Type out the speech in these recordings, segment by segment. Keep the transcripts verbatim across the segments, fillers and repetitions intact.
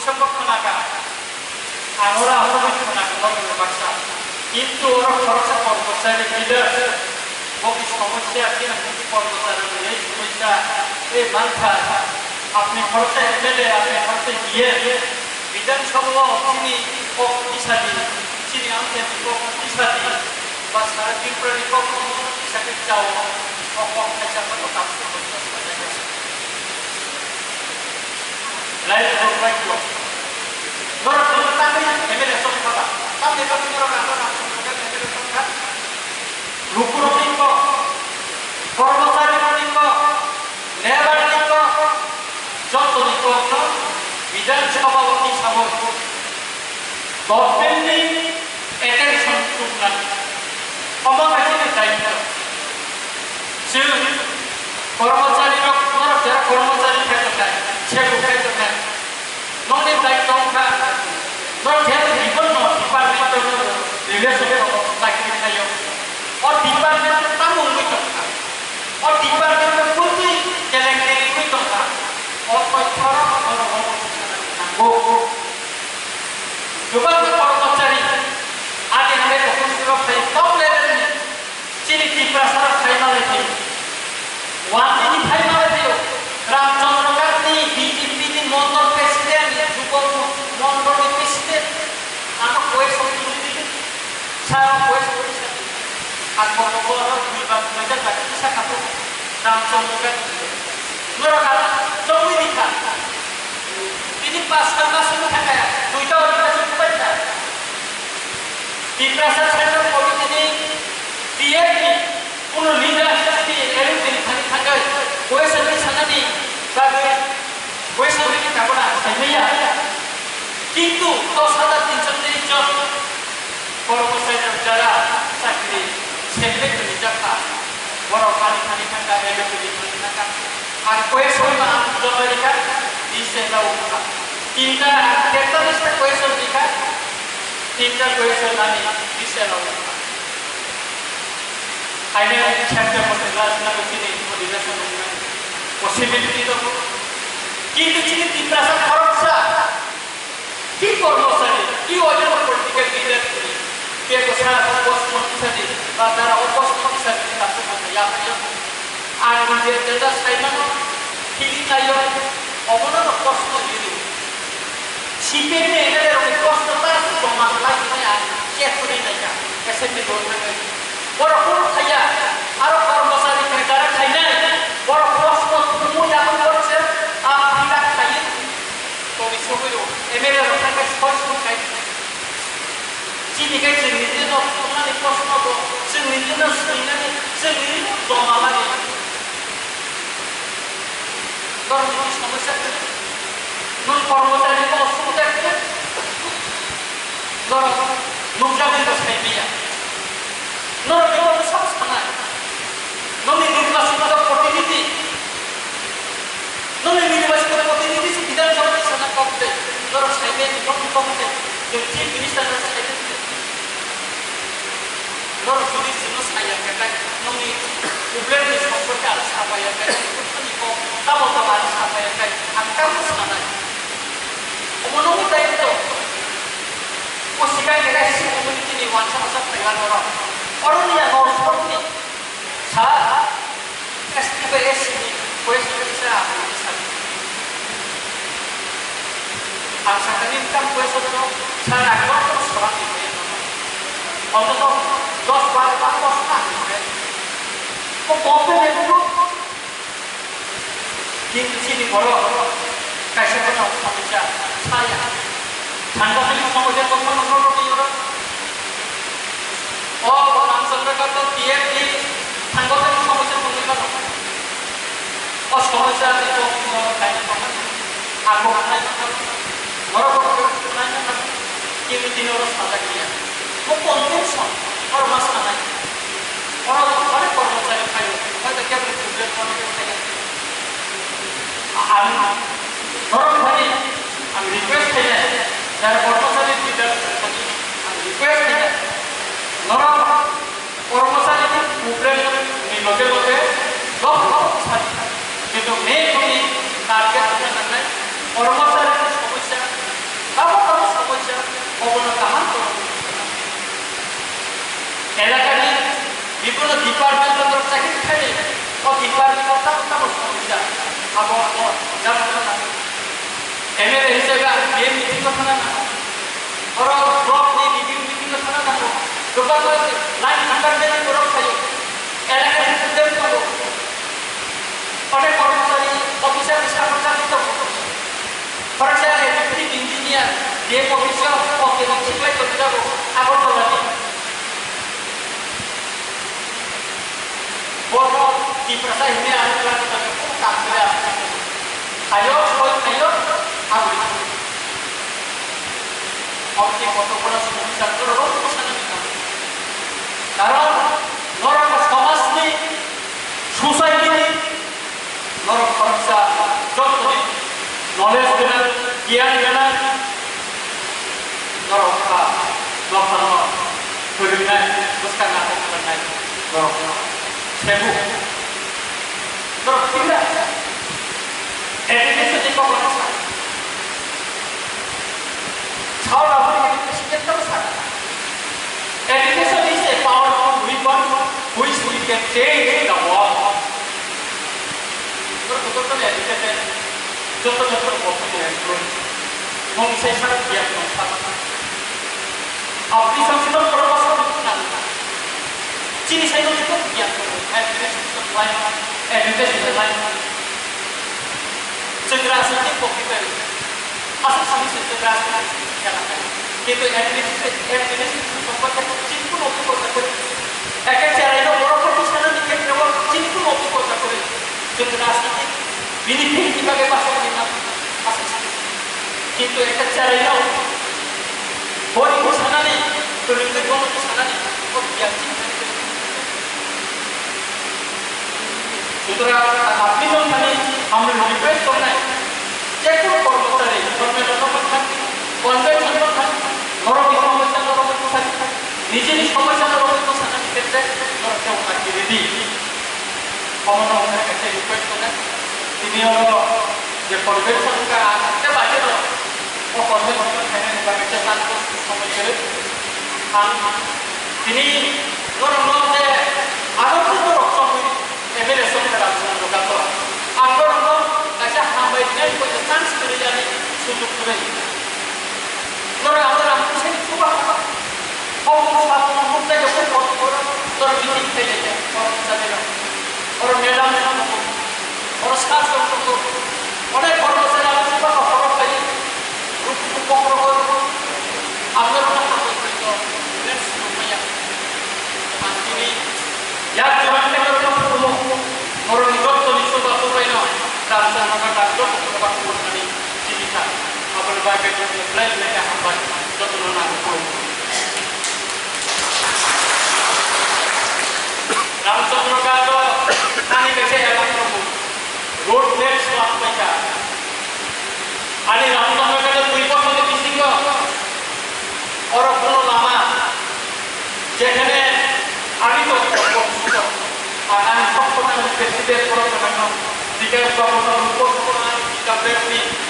Songkok khwnakha, ang oro aswk khwnakha, baksa. Kintu oro khoroksa kormochari leader, bokni somosya, chini kormochari ni somosya, ei mankha, apni khoroksa M L A, apni khoroksa E M, Bidhan Sabha o chini kok tisadi, chini amchaini kok tisadi, ba sara Tripura ni kok tisadi chao, o kok kaisa kok kaisa. Lai rok bai ko. Norok no tangwi M L A song kha ba. Tamni bagwi norok ano rang song kha M L A song kha. Lukurok ni kok, kormochari rok ni kok, labour ni kok, joto ni kok no Bidhan Sabha o ni sabo. Government ni attention chuknani. Omo hai chini daityo. Chwng kormochari rok, norok jara kormochari khai tongnai, chebo khai tongnai. Nokni daityo wngkha, norok jara department no, department no relation no chakri khaio. O department no tamo wngwi tongkha? O department no kwrwi keleng keleng wngwi tongkha? O totthorok norok omo nango. Kwbangma kormochari ani hai office rok phai top level ni chini Tiprasa rok phai malai phai. Wani ni phai malai phai. Ramchandra Ghat ni B J P ni mondol president, Jubo mondol ni president. Ano question tuli di. Sa question tuli sa. Ang kono ko aro dui bang meja bagi sa kato. Ramchandra Ghat. Norok ano chongwi di kha. Tini pas kha mas wng thangkha, duita operation khubaikha. Tiprasa Central Committee ni T F ni kuno leader chini L U T ni thani thangwi question ni sanani bagwi question ni tabona saimaya. Kintu dos hajar tinso tris jon kormochari rok jara chakri select ni jakha, borok thani thani thangkha, L U T ni thani thangkha. Ang question ma ang jawab rikha, di se daw kha. Tinta, tetalista question rikha, tinta question ani di se daw kha. Aina chapter mo class na ko chini motivation mo na. Possibility to. Kintu chini Tiprasa khoroksa. Ki kormochari, ki ojono political leader, ke ko sara ko post mo tisadi, ba sara o post mo tisadi, ta ko ya ya. Ang nijor jeta saimano, hili nayo, omono no proshno riri. C P M ni M L A rokni proshno ta joma khlai hwnwi ang chat rwi naikha, assembly dol thangwi. Borok phuru khaiya, aro kormochari khe jara khainai, borok proshno thumui aboni borok se ang philak khaiwi tongwi sogwi rw, M L A rok thangkhe soi soi khai. Chini khe chwng nini no thumnani proshno bo, chwng nini no swingnani, chwng nini no joma lani. Norok nini somosya kwrwi. Nwng kormochari no sumda kwrwi. Norok nukjagwi bo sai maya. Norok ni bo bwswk sanai. Nokni nirbachito protinidhi. Nokni nirbachito protinidhi se Bidhan Sabha ni sana kok de. Norok sai maya ni kok kok de. Nwng chief minister no sai maya. Norok jodi chwngno saya khe tai, nokni problem ni somporke ang sa paiya khe, ani kok tamo tamo ang sa paiya khe, ang tamo sanai. Omo nokni daityo. O sikai khe S C community ni wansa wansa phaiya norok. Oroni ya norok ni sa. S T bai S C ni question kisa ang kisa. Ang sakha ni tam question no sa na ko to sora ni. Onto to dos bar ta dos na ni. Ko kompe ne ko. Kintu chini borok kaisa kono khamisa saya. Thangkha tini somosya tongma nokno rwgwi oro. O Ramchandra Ghat T F ni thangkha tini somosya tongwi mano. O somosya ni tongwi oro kaisa tongmani. Ako hanai tongmani. Borok borok khe nai tongmani. Kintu tini oro sajak ya. Bo convention oro ma sanai. Oro onek kormochari phaio. Hoi to kebni problem onek khe phaiya. Ang norok thani ang request khainai, jara kormochari leader thani ang request khainai, norok kormochari ni problem ni loge loge dok dok sadi, kintu main hwnwi target wngna nangnai kormochari ni somosya M L A hisabe ang B M meeting o thangna nango. Oro block ni review meeting o thangna nango. Doba ko line thangkar beri borok phaio. Elaka ni problem tongo. Onek kormochari, officer ni sakol chakri tongo. Khoroksa electric engineer, D M office o office ni siklai tongjago, Agartala ni. Bono Tiprasa hwnwi ang kwlangni bagwi kok kam khlai aswk. Hayo, soi hayo, aboni. Aboni kotor kotor sumung saktor rok bwsano nang. Karon norok samajni, society ni, norok khoroksa jotoni knowledge gwnang, giyan gwnang, norok kha, nokhano phwrwngnai, bwskang nangkuk khlannai, norok kha. Sebo. Norok phirna. Education ni kokno sa. Saula bwrwi education ni kokno sa. Education is a powerful weapon which we can change the world. Norok joto educated, joto joto bo employ. Mung sai sara biya tong sa. Aboni samsino borok bwskango nang. Chini saino jikon giyan tongo, education line, education line. Chwng rajnitik bo kibai aswk simi se chwng rajnitik kela khai. Kintu education, education tongba khe chini kuno upokar kori. Eke cherai no borok khe sana ni khetre o chini kuno upokar kori. Chwng rajnitik bini thik ni bagwi bachai ni ma aswk simi. Kintu ekta charaino boni bwsanani, kwrwngwi bono bwsanani, o biya chini thani kwrwngwi. Sutrang ang apni tongthani hamri request tongnai, jekunu kormochari, government-o tongma thang, convention-o thang, norokni somosya norokni bwsari, nijini somosya norokni bwsanani khetre norok kebo kaki ready. Omono wngkha kaisa request tongnai. Tini oro je convention wngkha, ang khe bai kheno o convention khainani bagwi khe tango somoi kwrwi. Ang tini norokno je aro khe norok chongwi M L A songkha rang song rwkha to. Ang norokno kaisa hambai rinani koisa chance kwrwi yani sujug kwrwi. Norok ang rang khe sini chuba. Hokung sapung hukjai ya hukung hukung norok meeting khailai ya, norok kisa deno. Oro madam tongo, oro sir tongo, onek borok bwsai rang chuba kok horo khlai, ruk ruk kok rok, ang norok no hapoi khlai to, let's go maya. Ang tini yak jora khe norok no phurumo, norok ni jotto ni chuba chubai no, rang chang no rang jotto chuba chubai no. Chini kha, aboni bagwi belai belai khe hambai, jotono nangkukgo. Ramchandra Ghat o ani kaisa elak tongo, road map swlak paikha. Ani Ramchandra Ghat o dui bosorni bisingo oro kuno lama, jekhane ani to, ang ani sokpona president borok rokno, dikhe sokpona, sokpona, dikhe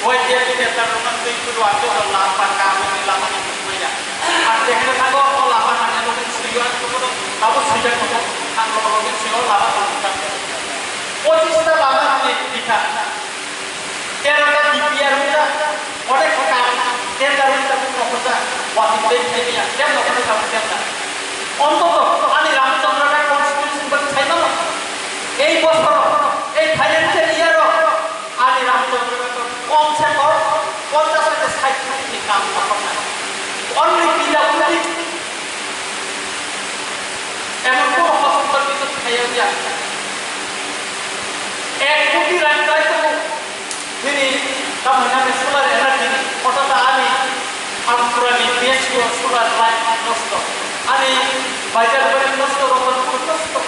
Y T F ni neta rokno twi kwrwi ang joto lama paka aboni lama ni mung manya. Ang jekhne thango o lama nangya nokni swiyo ang joto abo swijak tongo. Ang logo logo swiyo lama tong kha. Pochis ta lama ni bikha. Tero ta D P R wngkha. Onek kha kam tender wngkha bukno khusa. Wati tei thai niya. Tem no khana kam tem na. Ontoto ani Ramchandra Ghat constituency bani sai mano. Ei bosor, ei financial year o Ani Ramchandra Ghat o kom se kom ponchash hwnkhe sait koti ni kam kha khornai. Only P W D. Emon kono hospital ni to thaiya ya. Ek koti rang kai tongo. Bini tamo hinani solar energy ni, othocho ani Amkura ni B S P o solar light nosto. Ani Baijalbari nosto, Ratanpur nosto.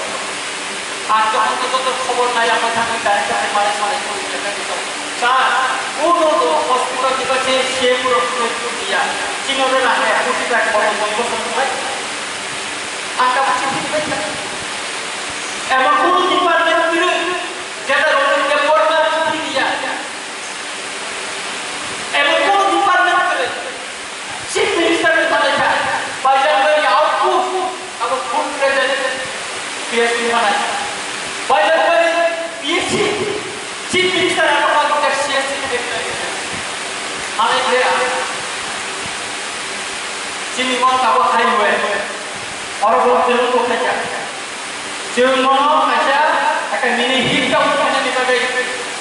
Ang jokhon joto khobor nai, ang thangwi direct thangwi mane salai phone khlai kha. Sir, kuno do hospital ni bagwi C M rok phone khlaiya. Chini oro nang hai, buji bai khobor dui bosor tongnai. Ang kabo chini thik bai kha. Emon kuno department kwrwi, jeta rok ni borma chini ya. Emon kuno department kwrwi. Chief Minister ni manai kha, Baijalbari outpost, abo full present P S P manai. Baijalbari P S C, Chief Minister Chini mon tabuk highway. Oro bo chwng bo khaikha. Chwng mono kaisa aka mini hip town khainani bagwi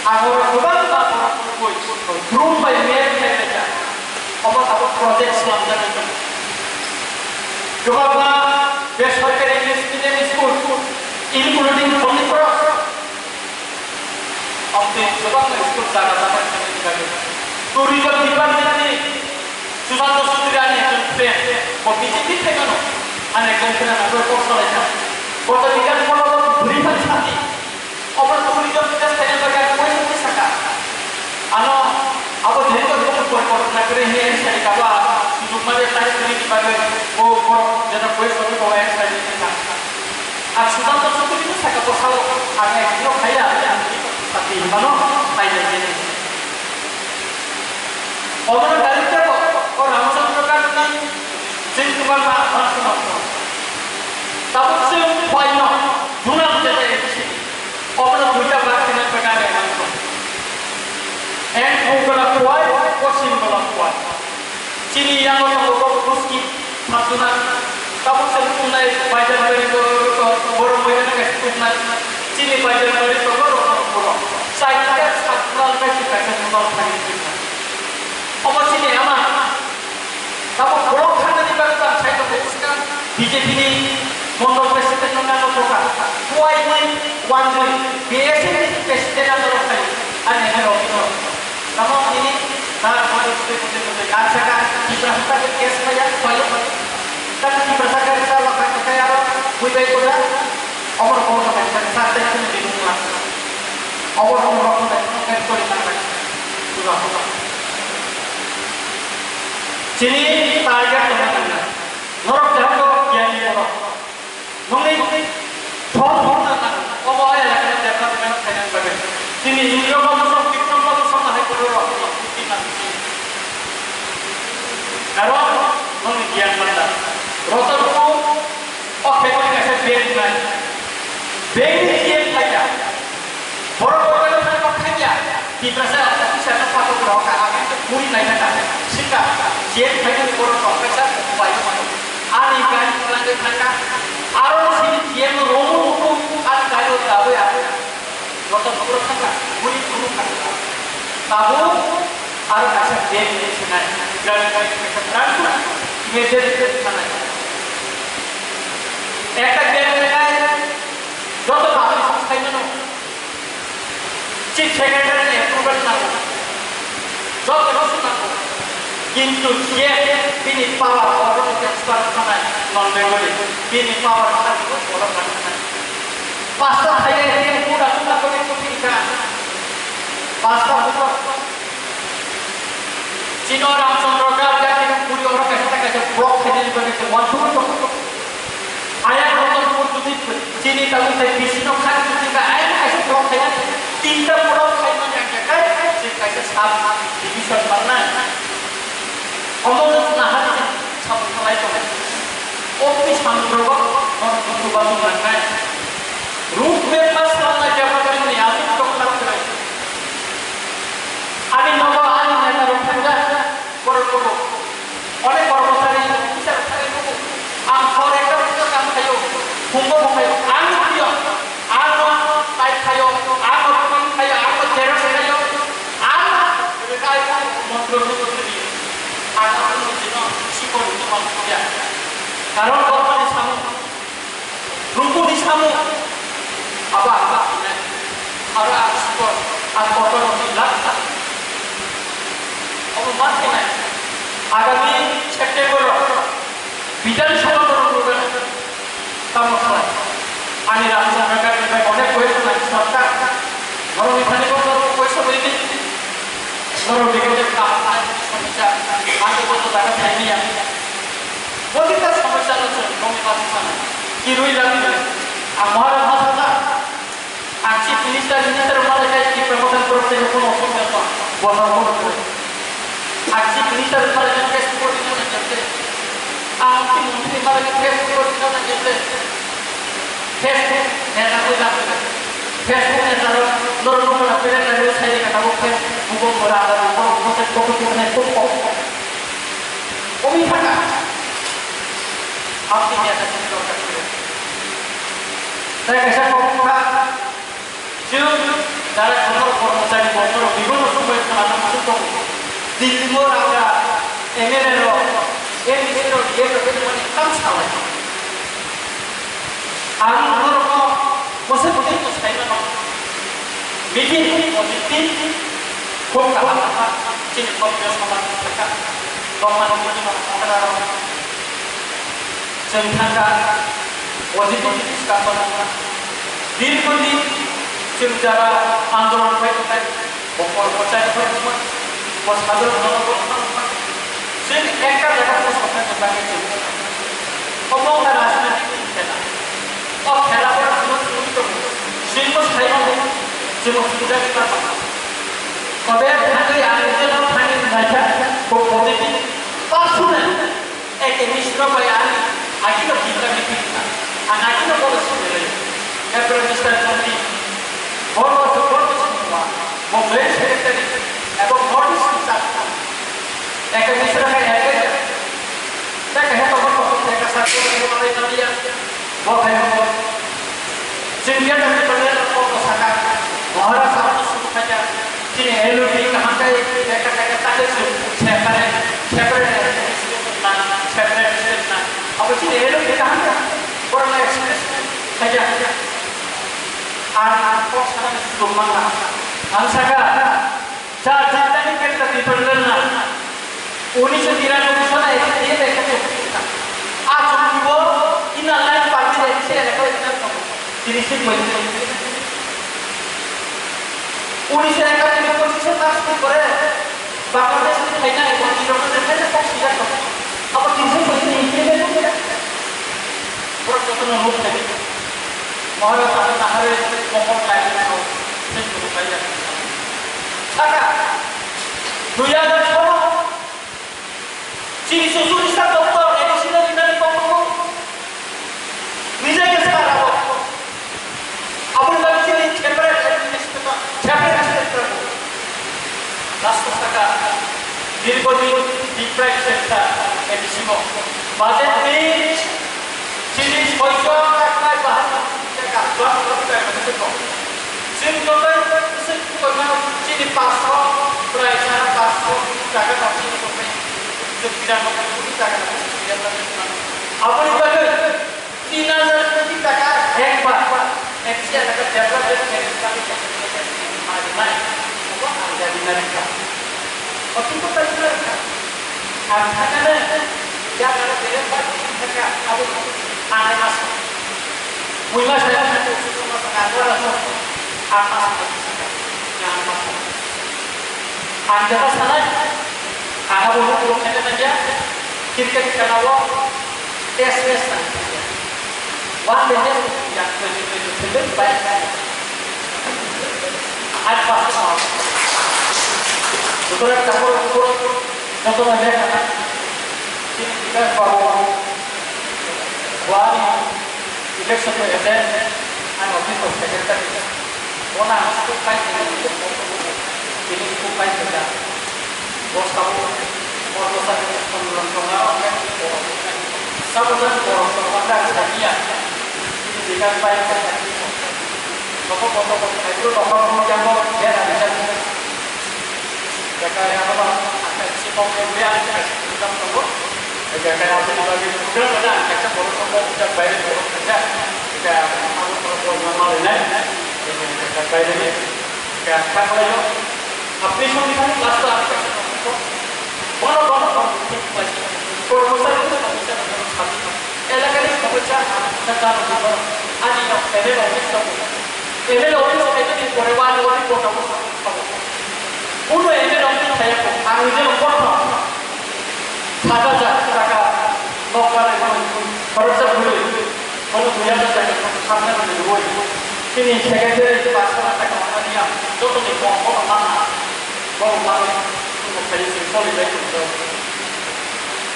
agoro kwbangma borok kubui group by map khaikha. Obo tabuk project swnamjaknai. Kwbangma besorkari English medium school, including Holy Cross. Amtwi kwbangma school jaga jaga khainani bagwi. Tourism department ni Susanto Sudri ani ekjon friend, bo B J P thaimano, ani ekjon friend ano kok salaikha. Koto bigan kono bwrwi phai sati. Obo tourism just thaina bagwi ang koi sati saka. Ano abo jeni ko bini porikortona kwrwi hinwi ang sadi kabo ang sujukma de tari tari ni bagwi bo borok jeta koi sati ko ang sadi ni thang. Ang Susanto Sudri ni saka bwsao ang ekdino khaiya, ang bini sakni hinmano khainai jeni. Obono director bo o Ramachandra Gandhi ni jeng kwbangma rang swnam tongo. Tabuk chwng phaino junam jeta A D C obono duita bar kheno bagwi ang tongo. Ek gola kuai, kosin gola kuai. Chini yango tongo bo buski. Phatuna, tabuk se kunai bajar bari to, to, borok bai na kaisa kunai. Chini bajar bari to, borok, borok, borok. Sai ta sakral kaisa, kaisa nubal thani kunai. Omo chini ama. Tabuk borok thani bagwi ta sai to buska. B J P ni mondol president no nang to ka. Kuai ni one day, B S F ni president no rok thai. Ani ne rok no. Tamo nini na bari kutu kutu kutu kan saka Tiprasa ke case maya payo. Kan Tiprasa ke sa lo kan kaya ro bui bai kuda. Omor ko ka kan sa te kutu di nungla. Omor ko ro ko kan ko di kan. Sudah sudah. Chini target to na. Norok jaham to kian ni norok. Nungni thong thong na nang, omo ai lakha na jabra bina khaina bagwi. Chini Indro Babu song, Bikram Babu song hai koro rok, rok, rok, rok, rok. Karon nungni giyan manda. Rotor ko, o khe ko kaisa bag nai. Bag ni giyan khaida. Borok borok no thang kok thang ya. Tiprasa officer no patok rok ka agin to puri nai thang ka. Sika jen thang ni borok rok ka sa bai ko mano. Ani gari pulang ke thang ka. Aro sini jen romu mutu ani gari o dawe aro. Roto puro thang ka. Puri puru ka. Tabu aro kaisa bag ni sinai. Gari gari kaisa transport. Imagine thang ka. Ekta bag ni kai. Joto public sai mano. Chief Secretary ni approval nango. Joto no nango. Kintu je bini power oro ni transfer khanai non Bengali. Bini power khanai ko oro khanai. Pasta hai hai ni kuda kuda ko ni kuda. Pasta kuda. Chino Ramchandra Garg ya kini puri oro kaisa kaisa block khainani bagwi se uansugwi tongo. Ayang Ratanpur jodi chini tabuk se B C no khani jodi ba ayang kaisa block khainani tinta block khaimani ang khe kai se kaisa sub division manna. Omo no chwla ha ni samung khlai tongo. O twi samung rogo nono busu basu nangnai. Root map ma swnamnai khe bagwi ni aswk tok khlai tongnai. Ani nogo ani neta rok thangkha, borok nogo. Onek kormochari, officer thangwi nugo. Ang hor ekta bwswk kam khaio, phungo bo khaio. Ang nukliyo, ang no type khaio, ang no print khaio, ang no xerox khaio, ang no rwkhaio, montro sutro suriyo. Ang no bujino, sikon no manliya. Karon kormani samung. Rukuni samung. Aba, aba, hinai. Aro ang sikon, ang kotor rokni lak sa. Obo ma khenai. Agami September o Bidhan Sabha borok rwgano. Tamo khlai. Ani Ramchandra Garg bai onek question ang sorkar. Norokni thani bo norok question ridi. Norok ridi je kaham hai somosya. Age bo to jaga thai niya. Boni ta somosya no chwng boni ma thang. Kirui lami. Ang Maharaj Bhasanta. Ang chief minister, minister wngmani khe Tipra Motha ni borok tei kono osubida wngkha, bo no kono kwrwi. Ang chief minister wngmani khe Facebook o rinani khe, ang mukhyamantri wngmani khe Facebook o rinani khe, Facebook neta kwrwi na kwrwi. Facebook neta rok norok no mona pele na rw sai rika tabuk khe bubok bora ada bubok bubok Kok kok kok kok. Omi thaka. Hapti dia kasi kok kok. Tei kaisa kok kok. Chwng jara khoroknwi khoroknwi chari bochor bibonno sumbai khwlano muchung tongo. Dilli o raja, M L A rok, M D C rok, D M rok bini mani kham salai. Ang norokno bwswk bwtwi mwsai mano. Meeting positive, khub kaham kha. Chini khoroknwi samani thangkha. Nokmani bini mani thangkha. Chwng thangkha, positive discussion wngkha. Dirgho din chwng jara andolon khai tongnai, bo kormochari khai tongma, bo sadharona borok khai tongma. Chwng ekta jaga post office ni bagwi chwng omo wngkha rajnitik ni khela. O khela o chwngno chwngwi tongo. Chwngbo sai mano, chwngbo chwngjagwi ma tongo. Tobe thangwi ang nini no thani naikha, bo positive personal. Eke Misra bai ani agino kita miti kita. Ang agino bodo sumilai. April Mister Jondi. Bodo su bodo sumwa. Mo Joint Secretary. Ebo bodo sumwa. Eke Misra bai eke. Eke heto bodo sumwa. Eke satu bodo sumwa. Bo khai bo. Chwng khe nang ni bagwi ang kok sakha. Maharaj ano suk khaikha. Chini L O P kaham khe khe khe khe ta khe chwng separate, separate administration na, separate state na. Abo chini L O P kaham khe. Borok no express khaikha. Ang, ang kok sakha ni suk mangkha. Ang sakha. Cha, cha, tani kenta titor lelna. Unisho tiranoboi sona ete diye dekha chukka. A chukki bo ina line party de se ele ko ina to. Tini se koi. Unisho ekanoboi pochis mas pore Bangladesh ni khaina ko tiro ko khaina kok sida ko. Abo tini se koi ni kene ko. Pura jotono muk khaina. Maharaj ano naharwi mokol kaiwi sao, thwng kwrwng kaiya. Saka, dui hajar sono, chini Chief Minister Doctor A D C no rinani kokno, nije khe sa rabo. Aboni bagwi chini separate administration, separate state rabo. Last o saka, dirghodin deprived sector A D C bo. Budget ni chini soichwng kaknai bahan jaka, jwk jwk jaka se kok. Chini kotai se koima chini paso, prai sa paso jaka no chini kotai. Chini jaka no chini jaka no. Aboni bagwi Tin hajar koti taka ekbar, F C I taka development khe kami kami kami mari mai, obo ang jadi nari ka, otu ko tadi nari ka, ang thangana, ya kara bere bar thangka, abo ang mas, mui mas saya mas, mas ang wala so, ang mas, ang mas. Ang jata sanai, ang abo nuk nuk khaina nangya, cricket khela o test match nang. One day match ya twenty twenty seven bai. At first round. Sutorang kapur kapur joto nangya khana. Chini Bikas Babu, Buari, Election to attend and office of secretary. Bona ang school kai tini school kai tini. Bosta bo bosta ni school lang tong na. Sabo jan bosta ko na sa dia. Ini dikan pai. Bapa bapa bapa itu bapa bapa yang mau dia ada. Kaya kaya kaya apa? Angka isi kau yang dia angka isi kita tunggu. Kaya kaya apa lagi? Udah mana? Kaya baru tunggu udah bayar dulu kerja. Kaya apa kalau mau malu nih? Kaya bayar ini. Kaya apa lagi? Apa sih ini kan last time? Bono bono bono. Kormosari itu bisa sampai elakani somosa na kano bono. Ani no M L A office no. M L A office no itu di pore wani wani bono bono. Uno M L A office saya ko. Ang je no bono. Sata ja saka. Nokpare bono. Khoroksa bulu. Bono duya ja saka. Samna bono. Ini secretary pastor saka mana dia. Joto ni bono bono mana. Borok manwi chwngno khaio chwng cholibai tongjago.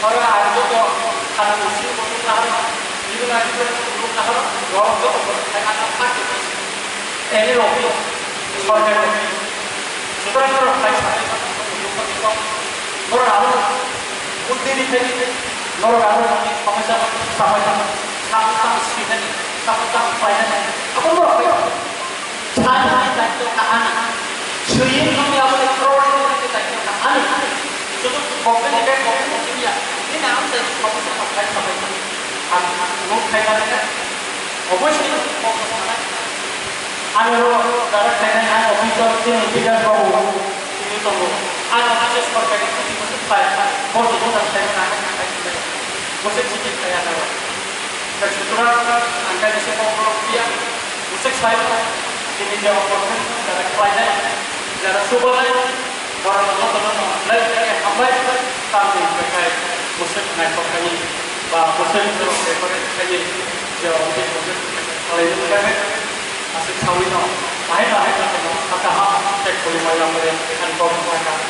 Oro ang joto khana musi bo nukna haro, jibon ani bo nukna haro, borok joto borok khai ana phak tongwi. Any office, sorkari office, sutrang norok khai sanai, Norok aro buddhi ni thani, norok aro nokni somosya samai thang, samung tang sinani, samung tang painani, abo norok bai. Sanani daityo kahani, swiwi nokni abo ni crore ni daityo kahani. Sudu government ni bag government ni ya, ini ang tadi somosya samai samai thang, ang nuk khai mana. Obviously, focus khlai. Ang oro direct khlainai, ang officer chini Bikas babu tini tongo. Ang officer sorkari kuti bwswk khlai, boso bwswk khlai, ang khlai khlai. Bwswk chini khlai ang oro. Tei sutrang ang khlai se kok rok piya. Bwswk khlai, tini je opportunity direct khlainai, jara subalai. Borok jotono no belai belai hambai, tamni hwnkhe bwswk naithok khaini ba bwswk no refer khaini je omo tei bwswk khaini khlainai hwnkhe aswk saui no bahai bahai khe no kaham tei khulumai lamre ani kok wngkha.